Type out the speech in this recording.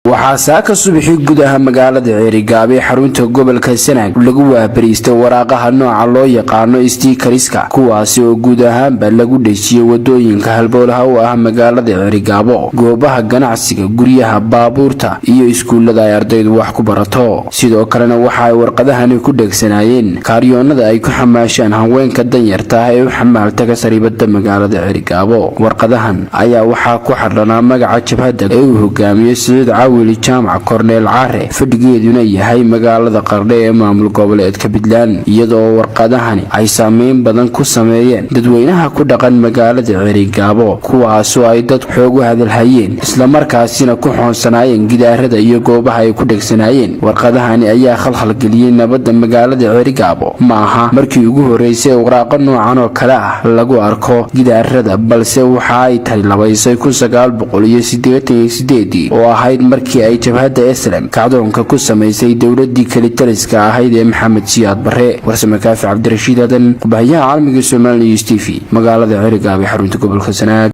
Waxaa saaka subaxii gudaha magaalada Ceerigaabo ee xarunta gobolka Sanaag lagu waabariistay waraaqaha nooca loo yaqaano stickers-ka, kuwaasi oo guud ahaanba lagu dhejiyey wadooyinka halbowlaha u ah magaalada Ceerigaabo, goobaha ganacsiga, guryaha, baabuurta iyo iskuulada ay ardaydu wax ku barato. Sidoo kalena waxa ay warqadahani ku dhegsanaayeen kaaryoonada ay ku xamaashaan haweenka danyarta ah ee u xamaaltaga sariibada magaalada Ceerigaabo. Warqadahan ayaa waxaa ku xardhanaa magaca jabhadda ee uu hogaamiyo Siciid Cawili Jaamac Korneel Care, fadhigeeduna yahay magaalada Qardho ee maamul goboleedka Puntland, iyadoo warqadahani ay saameyn badan ku sameeyeen dadweynaha ku dhaqan magaalada Ceerigaabo, kuwaasoo ay dad xoog u hadalhayeen, islamarkaasina ku xoonsanaayeen gidaarada iyo goobaha ay ku dhegsanaayeen. Warqadahani ayaa khalkhalgeliyey nabadda magaalada Ceerigaabo. Ma aha markii ugu horreysay waraaqo noocan oo kale ah lagu arko gidaarada, balse waxa ay tani labaysay 1988-ii oo ahayd markii ay jabhadda SNM kacdoonka ku samaysay dowladii kelitaliska ahayd ee Maxamed Siyaad Barre. Warsame Kaafi Cabdirashiid Aadan, qubahyaha caalamiga Somali News TV, magaalada Ceerigaabo ee xarunta gobolka Sanaag.